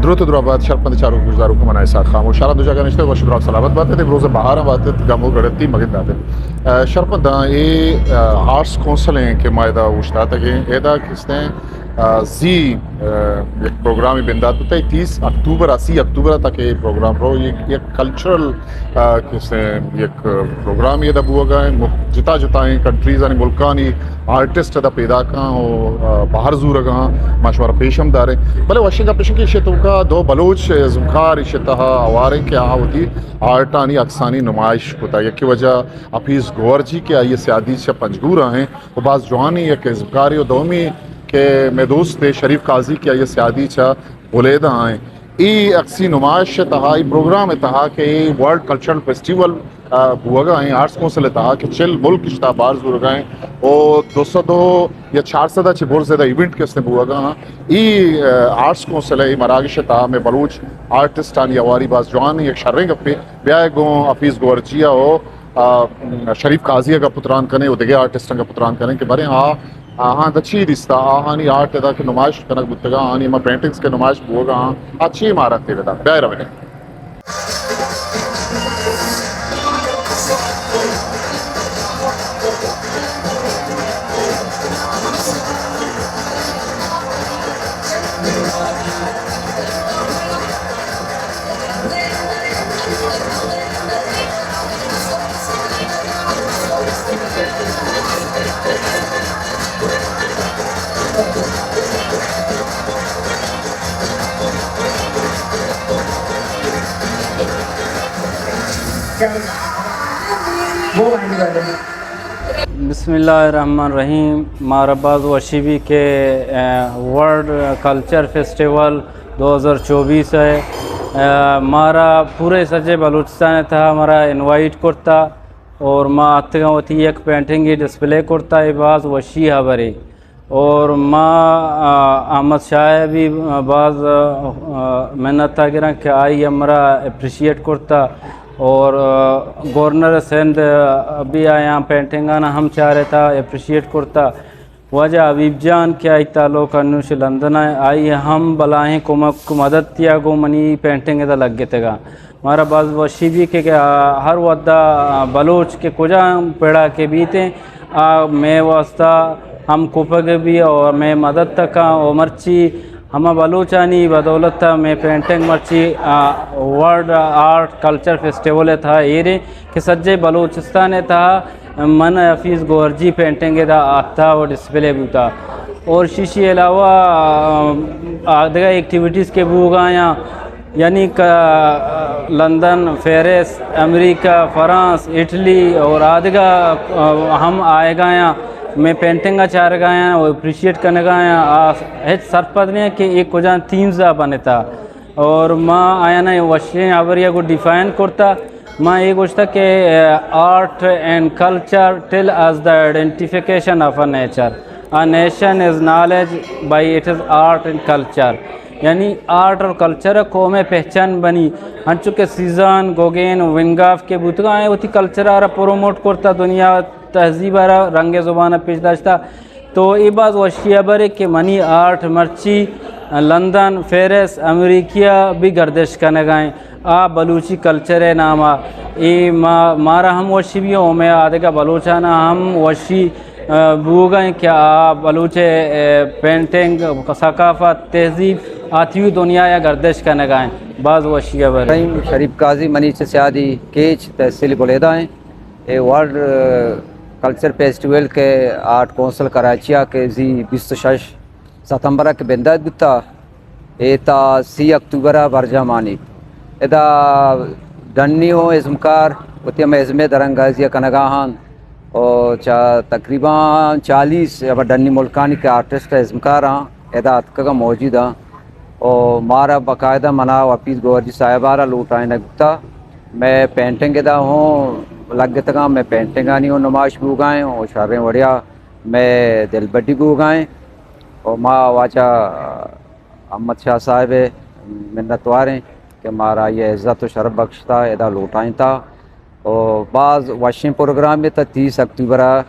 دروت و درابات شرپند چاروک گوشداروک، من اسحاق خاموش، شاران دو جاگہ نشتہ، وش و دراہ سلامت بات ات، امروز بہار بات ات، گم و گڑتی مگن دات ات۔ ء، شرپند اے، ء، آرٹس کونسل ہیں کہ ما ادا اوشتاتگیں، ادا کستیں، ء، زی، ء، یک پروگرام بندات بوتا، تیس اکتوبر، سی اکتوبر تک یہ پروگرام رو، یہ یک کلچرل، ء، کستیں یک پروگرام ادا بوگا ہیں، مخ-، جتا جتائیں کنٹریز یعنی ملکانی آرٹسٹ ادا پیداک آں و، آ، بہر زورگ آں، ما شمارا پیش ہم داریں۔ بلے وشیں گپ اش کہ ایشی توکا دو بلوچ ازمکار ایشی تہا ہواریں کہ آ وتی آرٹانی عکسانی نمائش کتا۔ یکے وجہ حفیظ گوہرجی کہ آئی سیادی چہ پنجگور آ ہیں و باز جوانیں یک ازمکارے و دومی کہ مئے دوست شریف قاضی کہ آئی سیادی چہ بلیدہ آ ہیں۔ اے عکسی نمائش ء تہا، اے پروگرام ء تہا کہ اے ورلڈ کلچرل فیسٹیول، آ، بوگا ہیں آرٹس کونسل ء تہا کہ چل ملک اشتا بار زورگا ہیں او دو سد یا چار سد ء چہ برز زیادہ ایونٹ کستے بوگا ہیں۔ اے، آ، آرٹس کونسل ء اے مراگش ء تہا میں بلوچ آرٹسٹانی ہواری باز جوان یک شریں گپے۔ بیائے گوں حفیظ گورجی ء او، آ، شریف قاضی ء گپ تران کنیں و دگہ آرٹسٹاں گپ تران کنیں کہ بریں آ آہاں دا چی دیستا؟ آہانی آرٹ ادا کہ نمائش کنگ بوتگا، آہانی ہما پینٹنگز کہ نمائش بوگا آں، آ چی مارا تیرے دا؟ بیا رونے۔ بسم اللہ الرحمن الرحیم۔ مارا باز وشی بی کہ، اے، ورلڈ کلچر فیسٹیول دو ہزار چوبیس ہے۔ اے، مارا پورے سجے بلوچستان تہا مارا انوائٹ کرتا اور ما اتگاں وتی یک پینٹنگے ڈسپلے کرتا، اے باز وشی ہبرے۔ اور ما، آ، احمد شاہ ء بھی باز، آ، منت ء گراں کہ آئی ء مرا اپریشیٹ کرتا اور، آ، گورنر سندھ ء بھی آیاں پینٹنگاں ہم چارتا، اپریشیٹ کرتا۔ واجہ حبیب جان کہ آئی تعلق انوش لندن ء، آئی ء ہم بلاہیں کمک مدد تیا گوں منی پینٹنگ ادا لگتگا۔ مارا باز وشی بی کہ، کہ، آ، ہر وھدا، آ، بلوچ کہ کجام پڑا کہ بیتیں، آ، مئے واسطہ ہم کوپگ بی اور مئے مدد تکاں اور مرچی ہما بلوچانی بدولت مئے پینٹنگ مرچی، آ، ورلڈ آرٹ کلچر فیسٹیول تھا ایریں کہ سجے بلوچستان تھا من حفیظ گوہرجی پینٹنگ دا آتا و ڈسپلے بوتا۔ اور شیشی علاوہ، آ، آ، دگہ ایکٹیویٹیز کے بوگا یا یعنی کہ لندن، پیرس، امریکہ، فرانس، اٹلی اور آدگہ، آ، ہم آئیگا یا میں پینٹنگ چارگا یا اور اپریشیٹ کنگا یا، آ، ہچ سرپد نہیں کہ ایک کجا تھیمز بنتا۔ اور ما آیانا وشیں ہبریا کو ڈیفائن کرتا۔ ما اے گوشتا کہ، آ، art and culture tell us the identification of a nature. A nation is knowledge by its art and culture. یعنی آرٹ اور کلچر قوم پہچان بنی۔ ہنچو کہ سیزان، گوگین، ونگاف کے بوتگا ہیں، وتی کلچر آرا پروموٹ کرتا، دنیا تہذیب آرا رنگ زبان پیش داشتا۔ تو اے باز وشی ہبرے کہ منی آرٹ مرچی لندن، پیرس، امریکہ بھی گردش کنگا ہیں۔ آ بلوچی کلچر ء نام ء اے ما-، مارا ہم وشی بھی او میں آدگہ بلوچانا ہم وشی، آ، بوگا ہیں کہ آ بلوچ، آ، پینٹنگ، ثقافت، تہذیب آتیو دنیا یا گردش کنگا ہیں۔ باز وشی ہبرے۔ رحیم شریف قاضی منی چہ سیادی کیچ تحصیل بلیدہ ہیں۔ اے ورلڈ، آ، کلچر فیسٹیول کے آرٹ کونسل کراچی آ کے زی بیست و شش ستمبر ء کہ بندات بوتا، اے تا سی اکتوبر ء برجاہ مانیت۔ ادا ڈنی و ازمکار وتی ہمے ازمے درانگازی ء کنگا ہاں و چہ تقریباً چالیس ہما ڈنی ملکانی کہ آرٹسٹ ء ازمکار آں، ادا اتکگ ء موجود آں و مارا باقاعدہ منا و حفیظ گوہرجی صاحب ء را لوٹائینگ بوتا۔ مئے پینٹنگ ادا ہوں لگتگاں، مئے پینٹنگانی ہوں نمائش بوگائیں و شریں وڑیا مئے دلبڈی بوگائیں و ما واجہ احمد شاہ صاحب ء منتوار ایں کہ مارا آئی ء عزت و شرف بخشتا، ادا لوٹائینتا و باز وشیں پروگرامے تا تیس اکتوبر ء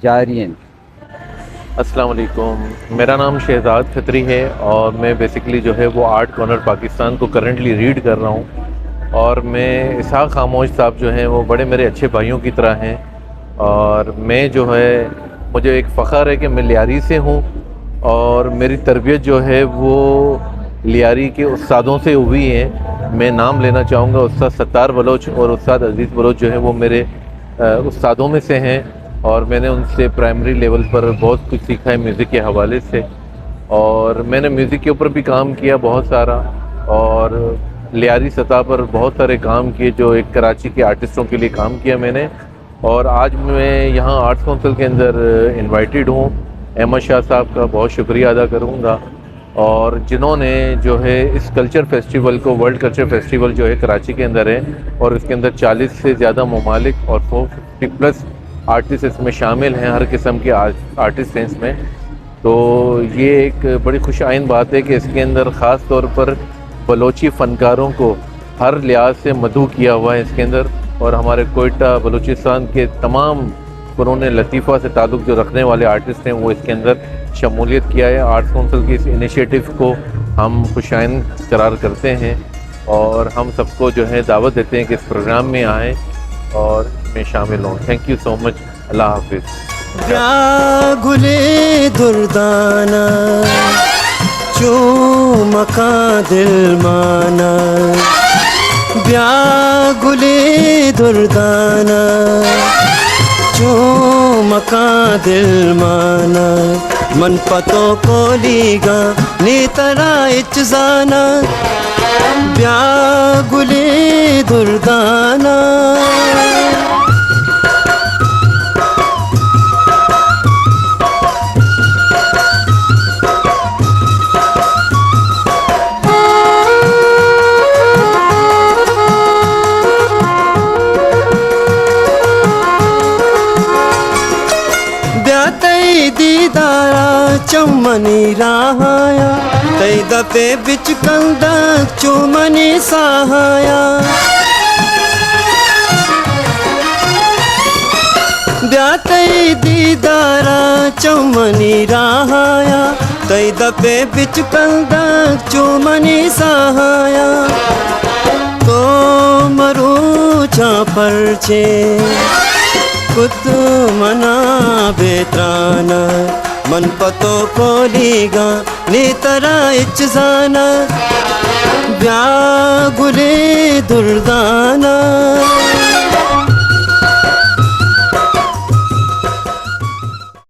جاری انت۔ السلام علیکم، میرا نام شہزاد کھتری ہے اور میں بیسیکلی جو ہے وہ آرٹ کارنر پاکستان کو کرنٹلی ریڈ کر رہا ہوں۔ اور میں، اسحاق خاموش صاحب جو ہیں وہ بڑے میرے اچھے بھائیوں کی طرح ہیں، اور میں جو ہے، مجھے ایک فخر ہے کہ میں لیاری سے ہوں اور میری تربیت جو ہے وہ لیاری کے استادوں سے ہوئی ہے۔ میں نام لینا چاہوں گا، استاد ستار بلوچ اور استاد عزیز بلوچ جو ہے وہ میرے، آ، استادوں میں سے ہیں اور میں نے ان سے پرائمری لیول پر بہت کچھ سیکھا ہے میوزک کے حوالے سے۔ اور میں نے میوزک کے اوپر بھی کام کیا بہت سارا، اور لیاری سطح پر بہت سارے کام کیے جو ایک کراچی کے آرٹسٹوں کے لیے کام کیا میں نے۔ اور آج میں یہاں آرٹس کونسل کے اندر انوائٹڈ ہوں۔ احمد شاہ صاحب کا بہت شکریہ ادا کروں گا، اور جنہوں نے جو ہے اس کلچر فیسٹیول کو، ورلڈ کلچر فیسٹیول جو ہے کراچی کے اندر ہے، اور اس کے اندر چالیس سے زیادہ ممالک اور فور ففٹی پلس آرٹسٹ اس میں شامل ہیں، ہر قسم کے آر-، آرٹسٹ ہیں اس میں۔ تو یہ ایک بڑی خوش آئند بات ہے کہ اس کے اندر خاص طور پر بلوچی فنکاروں کو ہر لحاظ سے مدعو کیا ہوا ہے اس کے اندر، اور ہمارے کوئٹہ، بلوچستان کے تمام فنون لطیفہ سے تعلق جو رکھنے والے آرٹسٹ ہیں، وہ اس کے اندر شمولیت کیا ہے۔ آرٹس کونسل کی اس انیشیٹو کو ہم خوش آئند قرار کرتے ہیں اور ہم سب کو جو ہے دعوت دیتے ہیں کہ اس پروگرام میں آئیں اور اس میں شامل ہوں۔ تھینک یو سو مچ۔ اللہ حافظ۔ بیا گلے دردانا، چو مکاں دل مانا۔ بیا گلے دردانا، چو مکاں دل مانا۔ من پتو کولیگا، نی ترا ہچ زانا۔ بیا گلے دردانا۔ بیا تئی دیدارا چمنی راہایا، تئی دپے بچ کندگ چو منی ساہایا۔ بیا تئی دیدارا چمنی راہایا، تئی دپے بچ کندگ چو منی ساہایا۔ تو مروچاں پرچے کت منا بے ترانا، من پتو کولیگاں نی ترا ہچ زانا۔ بیا گلے دردانا۔